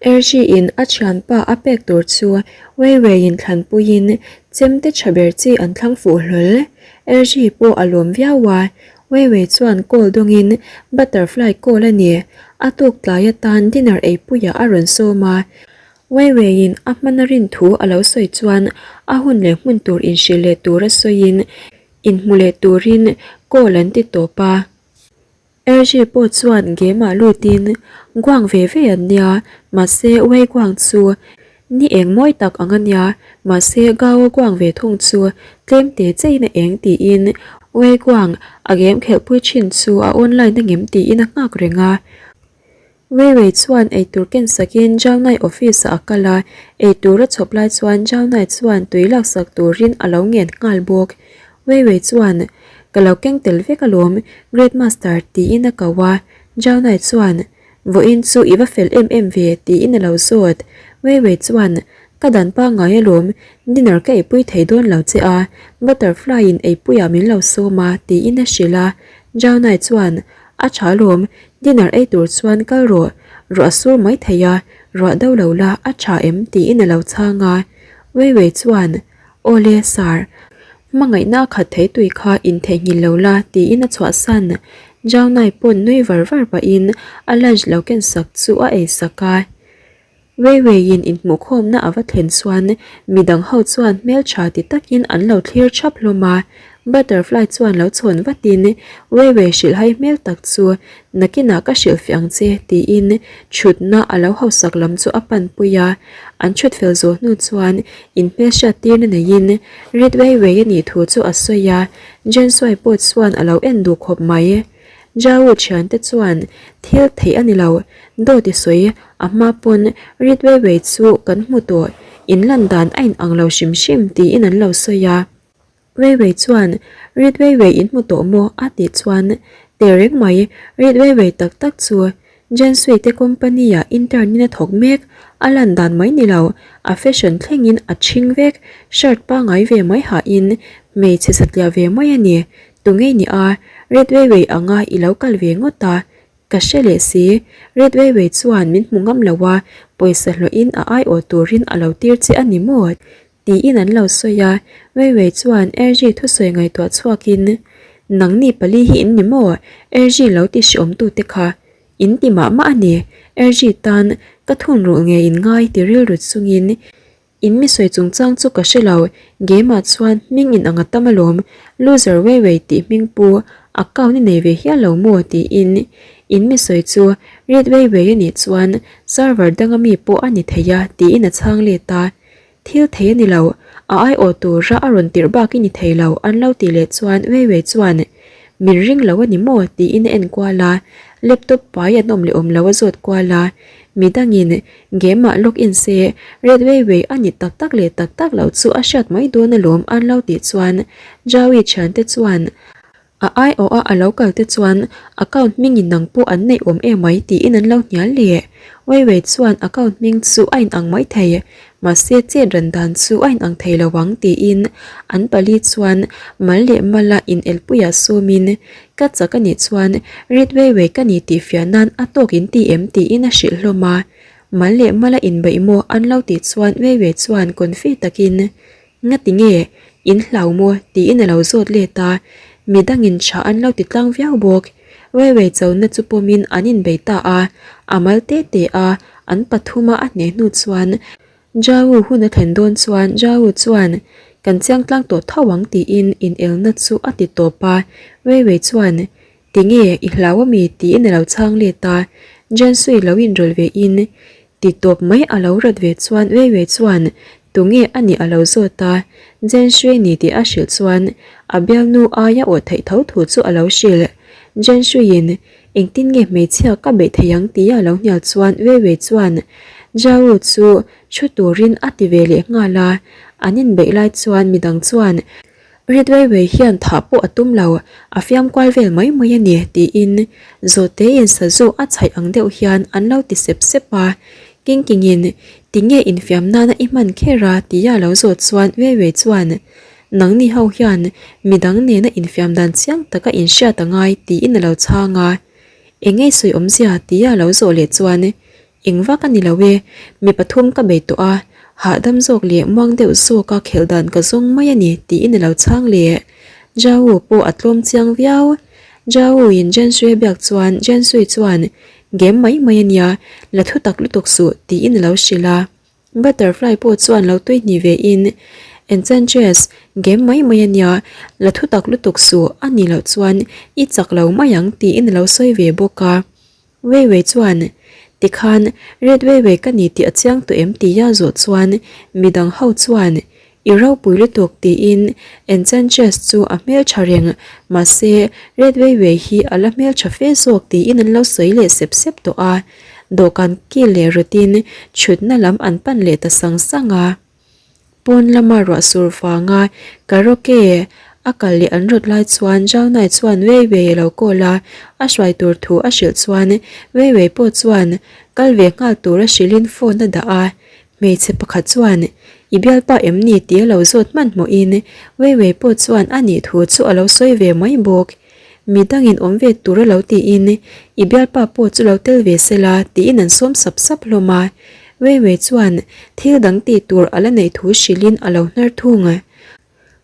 Erji-in a thianpa a pek tur chu Wei Wei-in thlanpuiin chemte tha ber chi an thlang fuh hlawl. Erji pawh a lawm viau a, Wei Wei chuan call dawngin butterfly call a ni. A tuk tlai atan dinner eipuiah a rawn sawm a, Wei Wei-in a hmana rin thu a lo sawi chuan a hun leh hmun tur inhrilh leh tura sawiin inhmu leh turin call an ti tawp a. Erji pawh chuan game ah lutin Guang ve ve an nia, mahse Wei Guang chu ni eng mawi tak ang a nia, mahse Gao Guang ve thung chu tlem te chein a eng tiin Wei Guang a game khelhpui thin chu a online a ngem tiin a nghak reng a. Wei Wei chuan eitur ken sakin Zhao Nai office ah a kal a, eitur a chhawp lai chuan Zhao Nai chuan tui laksak turin a lo ngen nghal bawk. Wei Wei chuan, Ka lo keng tel vek alawm, Great Master tiin a ko a. Zhao Nai chuan, Vawiin chu i va fel em em ve tiin a lo zawt. Wei Wei chuan, Ka dan pangngai alawm, dinner ka eipui thei dawn lo che a, butterfly in eipuiah min lo sawm a tiin a hrilh a. Zhao Nai chuan, A tha alawm, dinner ei tur chuan kal rawh, ruah a sur mai thei a, ruah do lo la a tha em tiin a lo chhang a. Wei Wei chuan, Aw le sir, hmangaihna a khat thei tui kha intheihnghilh lo la tiin a chhuahsan. Zhao Nai pawn nui var var pahin a lunch lo ken sak chu a ei sak a. Wei Weiin inhmuhkhawmna a va thlen chuan midang ho chuan hmeltha ti takin an lo thlir thap hlawm a, Butterfly chuan lo chhawn vatin Wei Wei hrilhhai hmel tak chu nakinah ka hrilhfiah ang che tiin thutna a lo hausak lam chu a panpui a, an thut fel zawh hnu chuan inhmelhriat tirna neiin Red Wei Wei a nih thu chu a sawi a, Jen Suai pawh chuan a lo en duh khawp mai. Jau thiante chuan thil theih a ni lo, dawt i sawi a hma pawn Rit Wei Wei chu kan hmu tawh, in lan dan a in ang lo hrim hrim tiin an lo sawi a. Wei Wei chuan Rit Wei Wei in hmu tawh maw a tih chuan teh reng mai Rit Wei Wei tak tak chu Jen Sui te company ah intern in a thawk mek, a lan dan mai ni lo, a fashion thleng in a chhing vek, shirt pangai ve mai ha in hmeichhe satliah ve mai a ni, Tunge ni a, Red Wei Wei anga i lo kal ve ngawt a, ka hre leh si. Red Wei Wei chuan min hmu ngam lo a, pawisa hlawhin a aiawh turin a lo tir che a ni maw? tiin an lo sawi a, Wei Wei chuan Erji thusawi ngaihtuah chhuakin, Nangni pali hi in ni maw? Erji lo ti hreawmtute kha in ti mah mah a ni, Erji tan ka thunrulh nge in ngai ti rilru chungin In mi sawi chungchang chu ka hre lo, game ah chuan hming in ang a tam alawm, loser wei wei tih hming pu account i nei ve hial lo maw tiin in mi sawi chu read wei wei a nih chuan server danga mi pawh a ni thei a tiin a chhang let a, thil thei a ni lo, a aiawh tura a rawn tirh bak i ni thei lo an lo tih leh chuan wei wei chuan min ring lo a ni maw tiin a en kual a, laptop pai an awm leh awm lo a zawt kual a, midangin Game ah log in se, Red Wei Wei a ni tak tak leh tak tak lo chu a hriat mai dawn alawm an lo tih chuan Jaui thiante chuan a aiawh a a lo kal te chuan account hming in nang pawh an neih awm emai tiin an lo hnial leh. Wei Wei chuan account hming chu a in ang mai thei mahse chet ran dan chu a in ang thei lo ang tiin an pali chuan mal leh mala in elpuiah sawmin Ka chak a nih chuan Red Wei Wei ka ni tih fiah nan a tawk in ti em tiin a hrilh hlawm a. Mal leh mala inbeih maw an lo tih chuan Wei Wei chuan confi takin Ngati nge in hlau maw tiin a lo zawt let a, midangin tha an lo ti tlang viau bawk. Wei Wei chona chu pawmin an inbei ta a, a mal te te a an pathuma a hneh hnu chuan Jau hun a thlen dawn chuan Jau chuan, Kan chiang tlang tawh tho ang tiin inelna chu a ti tawp a. Wei Wei chuan, Tinge, i hlau ami? tiin a lo chhang let a. Jiansui lo inrawlh ve in, ti tawp mai a lo rawt ve chuan Wei Wei chuan, Tunge a nih a lo zawt a. Jiansui ni tih a hrilh chuan a bialnu aia awh theih tho thu chu a lo hrilh. Jiansuiin, Engtin nge hmeichhia ka beih thei ang tia lo hnial chuan Wei Wei chuan Zhao chu thu turin a ti ve leh nghal a, an inbeih lai chuan midang chuan Rit Wei Wei hian thah pawh a tum lo, a fiam kual vel mai mai a ni tiin Zawhteiin sazu a chhaih ang deuh hian an lo ti sep sep a, King Kingin tinge infiam nana i hman kher a tia lo zawt chuan Wei Wei chuan Nangni ho hian midang nena infiam dan chiang taka inhriat a ngai tiin a lo chhang a. Eng nge sawi awmzia tia a lo zawh leh chuan. Eng vak a ni lo e, mi pathum ka bei tawh a, hahdam zawk leh muang deuh zawka khelh dan ka zawng mai a ni tiin a lo chhang leh. Zhao pawh a tlawm chiang viau. Zhao in Jiansui a biak chuan Jiansui chuan, Game mai mai a nia, la thu tak lutuk suh tiin a lo hrilh a. Butterfly pawh chuan lo tui hnih ve in, Enchantress, game mai mai a nia, la thu tak lutuk suh a nih loh chuan i chak lo mai ang tiin a lo sawi ve bawk a. Wei Wei chuan, Tikhan Red Wei Wei ka ni tih a chiang tawh em tia zawh chuan midang ho chuan, I ropui lutuk tiin Enchantress chu a hmeltha reng, mahse Red Wei Wei hi a la hmeltha fe zawk tiin an lo sawi leh sep sep tawh a. Dawhkan kil leh rawtin chhutna lam an pan leh ta sang sang a. Pawn lama ruah sur vanga karaoke a kal leh an rawt lai chuan Zhaonai chuan Wei Wei a lo call a, a hruai tur thu a hrilh chuan Wei Wei pawh chuan kal ve nghal tur a hrilhin phone a dah a. Hmeichhe pakhat chuan I bialpa em ni tih a lo zawt hmanhmawhin Wei Wei pawh chuan a nih thu chu a lo sawi ve mai bawk. Mi dangin awm ve tur a lo tiin i bialpa pawh chu lo tel ve se la tiin an sawm sap sap hlawm a. Wei Wei chuan thil dang tih tur a la neih thu hrilhin a lo hnar thung.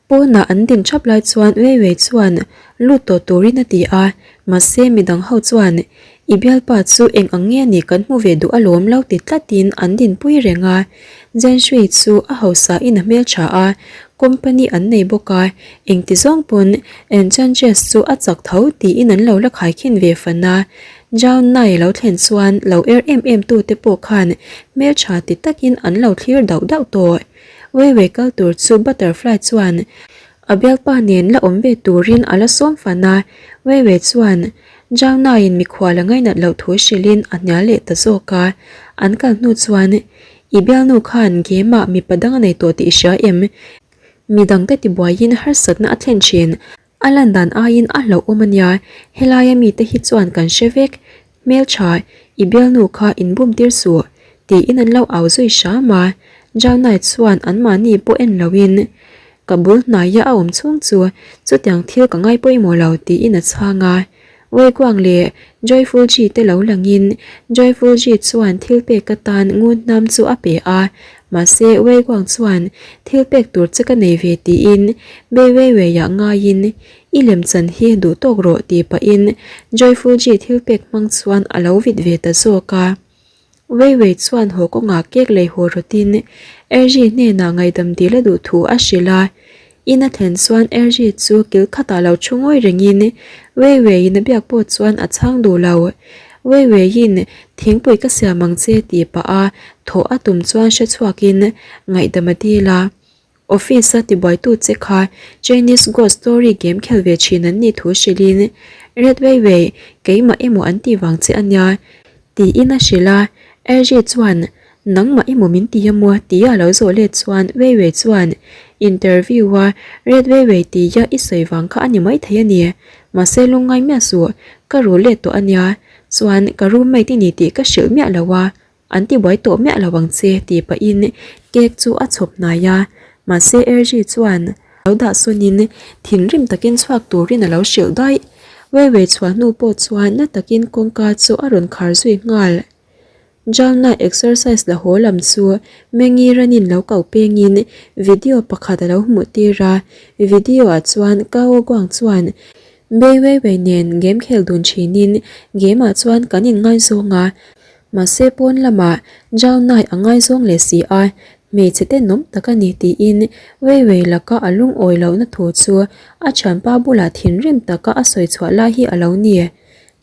Pawnah an din thap lai chuan Wei Wei chuan lut tawh turin a ti a, mahse midang ho chuan I bialpa chu eng ang nge ni kan hmu ve duh alawm lo ti tlatin an dinpui reng a. Zenshui chu a hausa in a hmeltha a, company an nei bawk a, engti zawng pawn Enchantress chu a chak tho tiin an lo la khaikhin ve fan a. Zhao Nai lo thlen chuan lo er em em tu te pawh khan hmeltha ti takin an lo thlir dauh dauh tawh. Wei Wei kal tur chu Butterfly chuan a bialpa nen la awm ve turin a la sawm fan a, Wei Wei chuan Zhao-naiin mikhual a ngainat loh thu hrilhin a hnial leh ta zawk a, an kal hnu chuan, I bialnu khan game-ah mipa dang a nei tawh tih i hria em? Midangte tibuaiin harsatna a thlen thin. A lan dan aiin a hlauhawm a nia, helaia mite hi chuan kan hre vek. Hmeltha, i bialnu kha inbum tir suh, tiin an lo au zui hram a. Zhao-nai chuan anmahni pawh en loin, Ka bul hnaia a awm chhung chu chutiang thil ka ngai pawimawh lo tiin a chhang a. Weiguang leh Joyful Ji te lo langin Joyful Ji chuan thil pek atan ngun hnam chu a pe a, mahse Weiguang chuan thil pek tur che ka nei ve tiin Bei Wei Wei-ah ngaiin i lemchan hi duh tawk rawh tih pahin Joyful Ji thil pek hmang chuan a lo vit ve ta zawk a. Wei Wei chuan haw kawngah cake lei haw rawtin Erji hnenah ngaihdam dil a duh thu a hrilh a. In a thlen chuan Erji chu kil khatah lo thu ngawi rengin Wei Wei-in a biak pawh chuan a chhang duh lo. Wei Wei-in thingpui ka siam ang che tih pah a thawh a tum chuan hre chhuakin ngaihdam a dil a. Office a tibuaitu che kha Chinese ghost story game khel ve thin an nih thu hrilhin, Red Wei Wei, keimah emaw an tih vang che a nia, tiin a hrilh a. Erji chuan, Nangmah emaw min ti emaw? tia a lo zawh let chuan Wei Wei chuan, Interview a Red Wei Wei tia i sawi vang kha a ni maithei a ni. Mahse lungngai miah suh, ka ru let tawh a nia. Chuan ka roommate i ni tih ka hrilh miah lo a, An ti buai tawh miah lo ang che tih pahin cake chu a chhawp hnai a, mahse Erji chuan lo dah sawnin thinrim takin chhuak turin a lo hrilh daih. Wei Wei chhuah hnu pawh chuan na takin kawngka chu a rawn khar zui nghal. Jalna exercise la haw lam chu Mengi ranin lo kau pengin video pakhat a lo hmuh tir a, video ah chuan Kao Guang chuan Bei Wei Wei nen game khel dun thinin game ah chuan kan inngaizawng a, Mahse pawn lamah Zhao Nai a ngaizawng leh si a, hmeichhe tenawm tak a ni tiin Wei Wei laka a lungawi lohna thu chu a thianpa bulah thinrim taka a sawi chhuah lai hi a lo ni.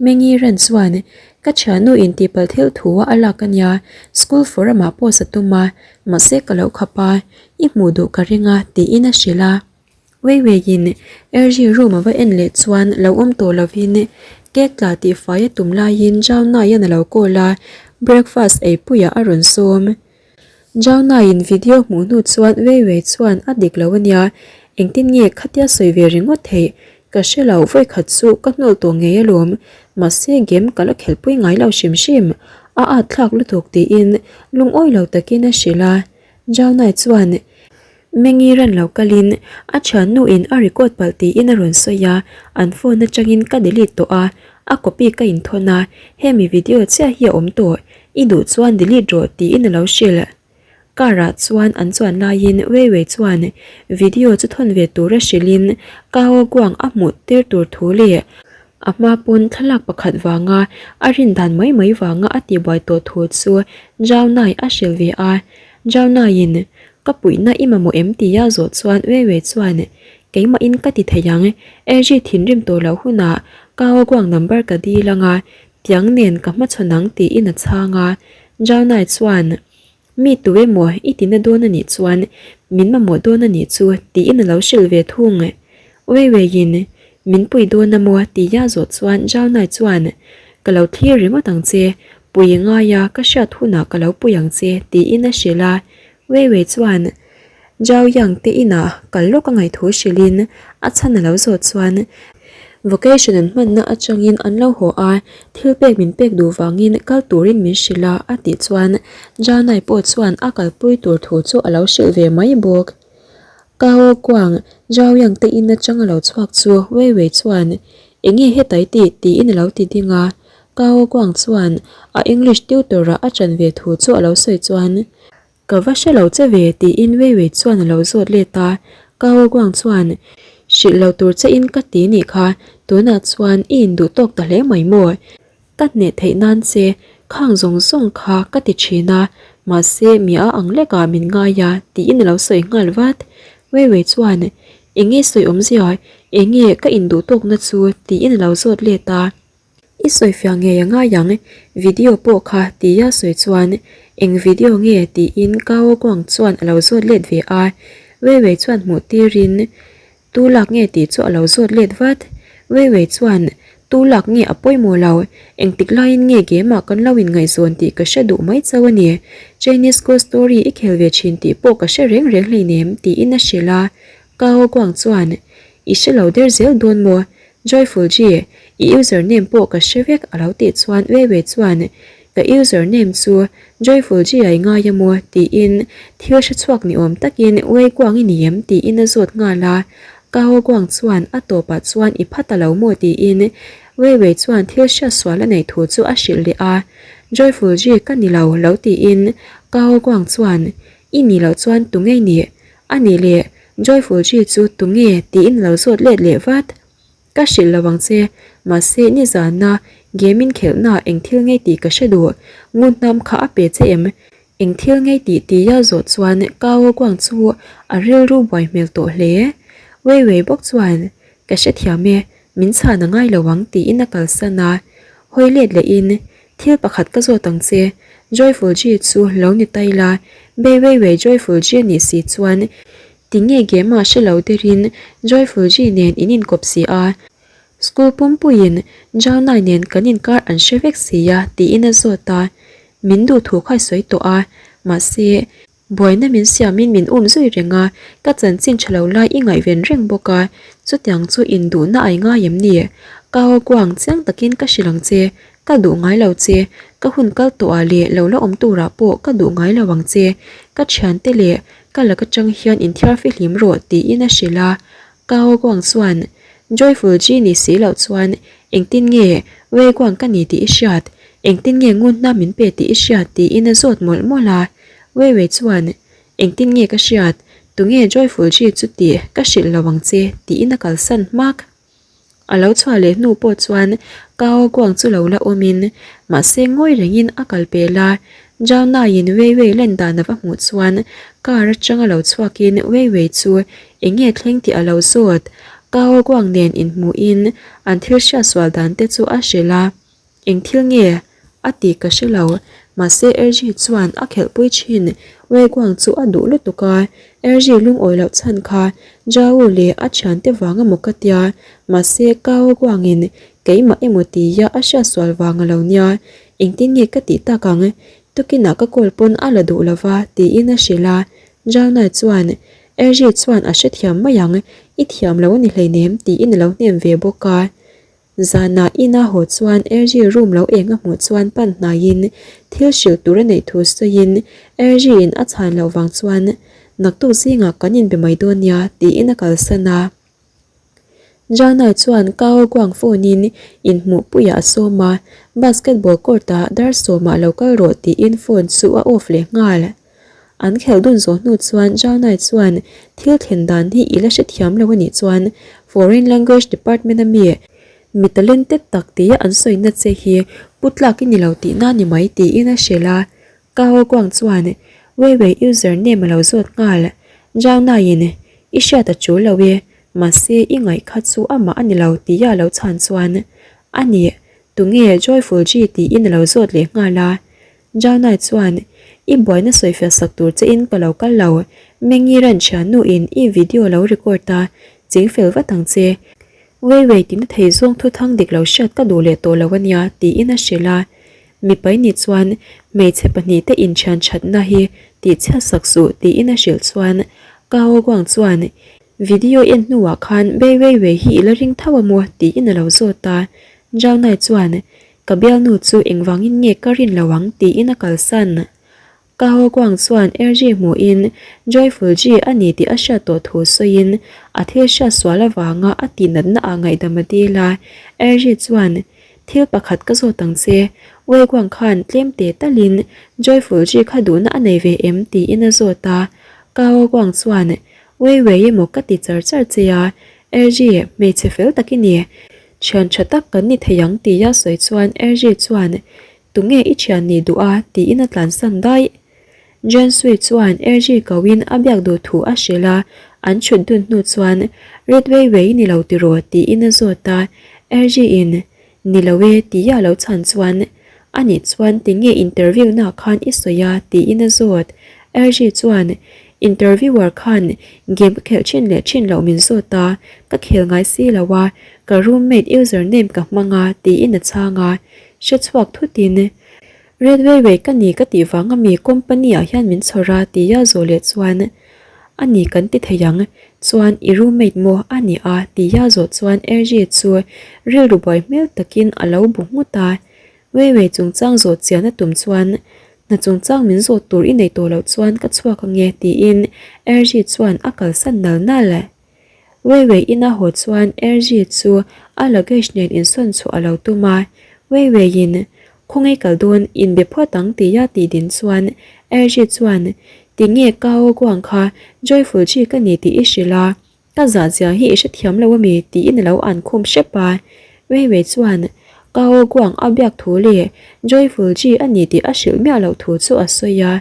Mengi Ren chuan, Ka thiannu in tihpalh thil thu a lak a nia, school forum ah post a tum a, mahse ka lo khap a, i hmuh duh ka ring a tiin a hrilh a. Wei Wei in Erji room a va en leh chuan lo awm tawh lovin cake tla tih fai a tum laiin Zhao Nai-an a lo call a, breakfast ei puiah a rawn sawm. Zhao Nai-in video hmuh hnu chuan Wei Wei chuan a dik lo a nia, engtin nge khatia sawi ve ringawt theih? Ka hre lo, vawikhat chu ka hnawl tawh ngei alawm, mahse game ka la khelhpui ngai lo hrim hrim, a at thlak lutuk tiin lungawi lo takin a hrilh a. Zhao Nai chuan Mengi ran lo kalin a thiannu in a record palh tiin a rawn sawi a, an phone atangin ka delete tawh a, A copy ka inthawn a, hemi video chiah hi a awm tawh, i duh chuan delete rawh tiin a lo hrilh. Car ah chuan an chuan laiin Wei Wei chuan video chu thawn ve tura hrilhin Kao Guang a hmuh tir tur thu leh a hma pawn thlalak pakhat vanga a rin dan mai mai vanga a tihbuai tawh thu chu Zhao Nai a hrilh ve a. Zhao Naiin ka puihna i mamawh em tia zawh chuan Wei Wei chuan Keimahin ka ti thei ang, Erji thinrim tawh loh hunah Kao Guang number ka dil anga tiang nen ka hmachhawn ang tiin a chhang a. Zhao Nai chuan Mi tu emaw i tina dawn a nih chuan min mamawh dawn a nih chu tiin a lo hrilh ve thung. Wei Weiin min pui dawn a maw tia zawh chuan Zhao Nai chuan Ka lo thlir ringawt ang che, pui i ngai a ka hriat hunah ka lo pui ang che tiin a hrilh a. Wei Wei chuan Zhao Yang te inah kal lawk a ngaih thu hrilhin a chhan a lo zawh chuan Vocation an hmanna atangin an lo haw a, thil pek min pek duh vangin kal turin min hrilh a a tih chuan Zhao Nai pawh chuan a kalpui tur thu chu a lo hrilh ve mai bawk. Kao Guang Zhao Yang te in atang a lo chhuak chu Wei Wei chuan Enge hetai tih tiin a lo ti ding a, Kao Guang chuan a English tutor-a a ṭan ve thu chu a lo sawi chuan Ka va hre lo che ve tiin Wei Wei chuan a lo zawt let a, Kao Guang chuan Hrilh lo tur che in ka ti nih kha, tunah chuan i induh tawk ta hle mai maw? Ka hneh theih nan che khang zawng zawng kha ka ti thin a, mahse mi a ang lekah min ngai a tiin a lo sawi nghal vat. Wei Wei chuan Enge sawi awmzia, enge ka induh tawkna chu tiin a lo zawt let a. I sawifiah ngei a ngai ang, video pawh kha tia sawi chuan eng video nge tiin Kao Guang chuan a lo zawt let ve a, Wei Wei chuan hmuh tirin tu lak nge tih chu a lo zawt let vat. Wei Wei chuan tu lak nge a pawimawh lo, engtik laiin nge game ah kan lo inngaihzawn tih ka hre duh mai chauh a ni, Chinese ghost story i khel ve thin tih pawh ka hre reng reng hleinem tiin a hrilh a, Kao Guang chuan I hre lo der zel dawn maw? Joyful G, i username pawh ka hre vek a lo tih chuan Wei Wei chuan Ka username chu Joyful G a i ngai a maw? tiin thil hre chhuak ni awm takin Wei Guang i ni em? tiin a zawt nghal a. Kao Guang chuan a tawpah chuan i pha ta lo maw? tiin Wei Wei chuan thil hriat sual a neih thu chu a hrilh leh a. Joyful G ka ni lo lo tiin Kao Guang chuan I nih loh chuan tu ngei nih? A nih leh Joyful G chu tu nge tiin lo zawt let leh vat. Ka hrilh lo ang che, mahse nizana game in khelhna eng thil ngei tih ka hre duh. Ngun hnam kha a pe che em? Eng thil ngei tih tia zawh chuan Kao Guang chu a rilru buai hmel tawh hle. Wei Wei bawk chuan, Ka hrethiam e, min chhan a ngai lo ang tiin a kalsan a. Hawi let lehin, Thil pakhat ka zawt ang che, Joyful G chu lo ni ta ila, Bei Wei Wei Joyful G nih si chuan tinge game ah hre lo derin Joyful G nen in inkawp si a, school pumpuiin Zhao Nai nen kan inkar an hre vek si a tiin a zawt a, min duh thu kha i sawi tawh a, mahse Buaina min siamin min um zui reng a, ka chanchin tha lo lai i ngaihven reng bawk a, chutiang chu induhna ai ngai em ni? Ka aw kuang chiang takin ka hrilh ang che, ka duh ngai lo che, ka hun kal tawhah leh lo la awm turah pawh ka duh ngai lo ang che, ka thiante leh ka lak atang hian inthiar fihlim rawh tiin a hrilh a, ka aw kuang chuan Joyful G ni si loh chuan engtin nge Wei Guang ka ni tih i hriat, engtin nge ngunna min pe tih i hriat tiin a zawt mawlh mawlh a. Wei Wei chuan, Engtin nge ka hriat? Tunge Joyful G chu tih ka hrilh lo ang che tiin a kalsan hmak. A lo chhuah leh hnu pawh chuan Kao Guang chu lo la awmin mahse ngawi rengin a kal pel a. Zhao Naiin Wei Wei len dan a va hmuh chuan car atanga lo chhuakin Wei Wei chu enge thleng tih a lo zawt. Kao Guang nen inhmuhin an thil hriatsual dan te chu a hrilh a. Eng thil nge? A tih ka hre lo. Mahse Erji chuan a khelhpui thin. Wei Guang chu a duh lutuk a, Erji lungawi loh chhan kha Zhao leh a thiante vang emaw ka tia, mahse Kao Guangin keimah emaw tia a hriatsual vang a lo nia, engtin nge ka tih tak ang? Tukinah ka call pawn a la duh lova tiin a hrilh a. Zhao Nai chuan Erji chuan a hrethiam mai ang, i thiam lo a ni hleinem tiin a lo hnem ve bawk a. Zanah ina haw chuan Erji room lo eng a hmuh chuan pan hnaiin thil hrilh tur a neih thu sawiin Erji in a chhan loh vang chuan naktuk zingah kan inbe mai dawn nia tiin a kalsan a. Janai chuan Kao Guang phone in inhmuhpuiah a sawm a, basketball court ah dar sawmah lo kal rawh tiin phone chu a off leh nghal. An khelh dun zawh hnu chuan Janai chuan thil thlen dan hi i la hrethiam lo a nih chuan Foreign Language Department a mi mi talented tak tia an sawina che hi pu tlak i ni lo tihna ni mai tiin a hrilh a. Kao Guang chuan Weiwei user name a lo zawt nghal. Janaiin i hriat a tul lo e, mahse i ngaih kha chu amah a ni lo tia a lo chhan chuan a nih tunge Joyful G tiin a lo zawt leh nghal a. Janai chuan i buaina sawifiah sak tur che in ka lo kal lo, Mengi ran thiannu in i video lo record a, ching fel vat ang che. Weiwei tina thei zawng thuthang dik lo hriat ka duh leh tawh lo a nia tiin a hrilh a. Mipai ni chuan hmeichhe pahnihte inthian thatna hi tihchhiat sak suh tiin a hrilh chuan Kao Guang chuan video en hnuah khan Bei Wei Wei hi i la ring tho a maw tiin a lo zawt a. Zhao Nai chuan ka bialnu chu engvangin nge ka rin lo ang tiin a kalsan. Kao Guang chuan Erji hmuhin Joyful Ji a ni tih a hriat tawh thu sawiin a thil hriat sual avanga a tihnatna ah ngaihdam a dil a. Erji chuan, Thil pakhat ka zawt ang che, Wei Guang khan tlem teh talin Joyful Ji kha duhna a nei ve em? tiin a zawt a. Kao Guang chuan, Wei Wei emaw ka ti char char che a, Erji, hmeichhe fel tak i ni. Thian tha tak kan ni thei ang tia sawi chuan Erji chuan, Tunge i thian nih duh a? tiin a tlansan daih. Jen Sui chuan Erji koin a biak duh thu a hrilh a, an chhut dun hnu chuan Red Wei Wei ni lo tiraw? tiin a zawt a, Erji in Ni lo e tia a lo chhan chuan Anih chuan tinge interview na khan i sawi a? tiin a zawt. Erji chuan Interviewer khan game ka khelh thin leh thin loh min zawt a, ka khel ngai si lo a, ka roommate username ka hmang a tiin a chhang a. Hre chhuak thutin, Red Wei Wei ka ni ka tih vang ami company ah hian min chhawr a tia zawh leh chuan a ni kan ti thei ang, chuan i roommate maw a ni a tia zawh chuan Erji chu rilru buai hmel takin a lo bu nghut a, Wei Wei chungchang zawh chian a tum chuan hna chungchang min zawh tur i nei tawh loh chuan ka chhuak ange tiin Erji chuan a kalsan nal nal. Wei Wei ina haw chuan Erji chu a luggage nen insawn chhuah a lo tum a, Wei Wei in khawngaih kal dawn inbe phawt ang tia tih din chuan Erji chuan tinge Kao Guang kha Joyful Ji ka ni tih i hrilh a, ka zah zia hi i hrethiam lo ami tiin a lo an khum hrep a, Wei Wei chuan Kao Guang a biak thu leh Joyful Ji a ni tih a hrilh miah loh thu chu a sawi a,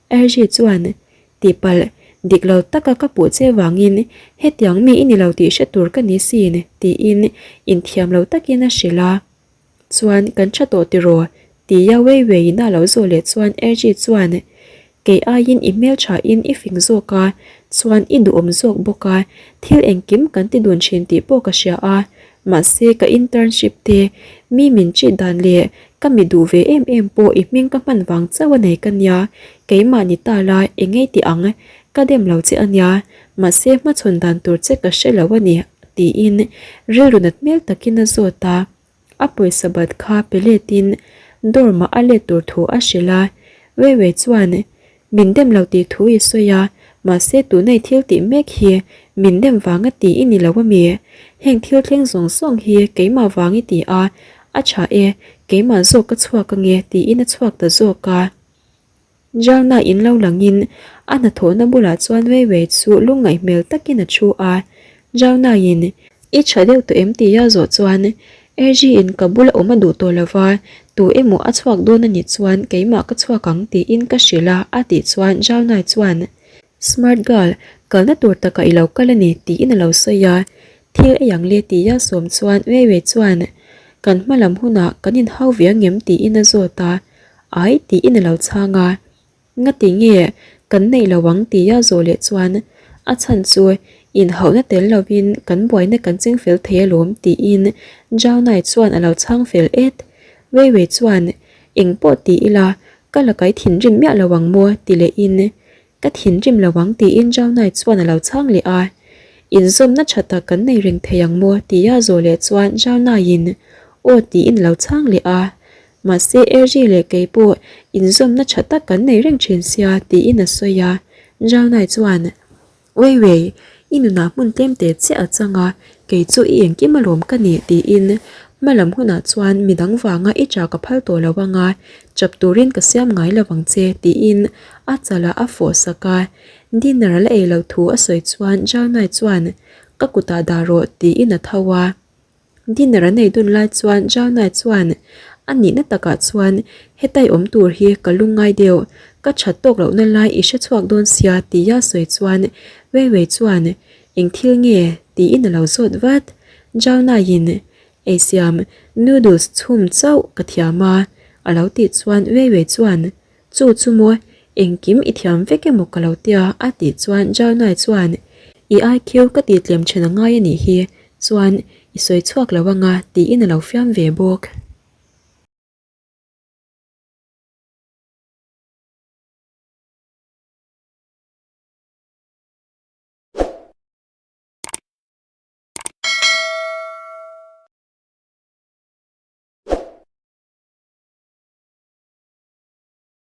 Erji chuan Tihpalh, dik lo taka ka puh che vangin hetiang mi i ni lo tih hre tur ka ni sin, tiin inthiam lo takin a hrilh a. Chuan kan tha tawh tiraw? tia Wei Weiin a lo zawh leh chuan Erji chuan, Kei aiin i hmelthain i fing zawk a, chuan i duhawm zawk bawk a, thil engkim kan ti dun thin tih pawh ka hria a, Mahse ka internship te, mi min cheat dan leh ka mi duh ve em em pawh i hming ka hman vang chauh a nei ka nia, keimah ni ta la eng ngei tih ang, ka dem lo che a nia, mahse hmachhawn dan tur che ka hre lo a ni tiin rilru nat hmel takin a zawt a. A pawisa bat kha pe letin dorm ah a let tur thu a hrilh a, Weiwei chuan min dem lo tih thu i sawi a, mahse tuna i thil tih mek hi min dem vang a ti i ni lo ami? Heng thil thleng zawng zawng hi keimah vang i ti a, a tha e, keimah zawk ka chhuak ange tiin a chhuak ta zawk a. Jalna in lo langin a hnathawhna bulah chuan Wei Wei chu lungngaih hmel takin a thu a. Jalna in, I tha deuh tawh em tia zawh chuan Erji in ka bula awm a duh tawh lova, tu emaw a chhuak dawn a nih chuan keimah ka chhuak ang tiin ka hrilh a a tih chuan Jalna chuan Smart girl, kalna tur takah i lo kal a ni tiin a lo sawi a. Thil ei ang le tia sawm chuan Wei Wei chuan kan hma lam hunah kan inhau ve angem tiin a zawt a. Ai tiin a lo chhang a, Ngati nge kan neih lo ang tia zawh leh chuan a chhan chu inhauhna tel lovin kan buaina kan ching fel thei alawm tiin Jaunai chuan a lo chhang fel et. Wei Wei chuan engpawh ti ila ka la kai thinrim miah lo ang maw ti lehin Ka thinrim lo ang tiin Jaunai chuan a lo chhang leh a. Inzawmna tha tak kan nei reng thei ang maw? tia zawh leh chuan Jaunaiin aw tiin a lo chhang leh a. Mahse Erji leh kei pawh inzawmna tha tak kan nei reng thin sia tiin a sawi a. Jaunai chuan Wei Wei, i nunah hmun tlem te chiah a chang a, Kei chu i engkim alawm ka nih tiin hmalam hunah chuan midang vanga i cha ka phal tawh lo anga chap turin ka siam ngai lo ang che tiin a chalah a fawh sak a. Dinner a la ei lo thu a sawi chuan Jalnai chuan ka kutah dah rawh tiin a tho a. Dinner an ei dun lai chuan Jalnai chuan a nihna takah chuan hetai awm tur hi ka lungngai deuh, ka that tawk lohna lai i hrechhuak dawn sia tia sawi chuan Weiwei chuan Eng thil nge? tiin a lo zawt vat. Jalnaiin eisiam noodles chhum chauh ka thiam a, a lo tih chuan Weiwei chuan Chu chu maw, engkim i thiam vek emaw ka lo tia a tih chuan Jalnai chuan I IQ ka tih tlem then a ngai a nih hi, chuan i sawi chhuak lo anga tiin a lo fiam ve bawk.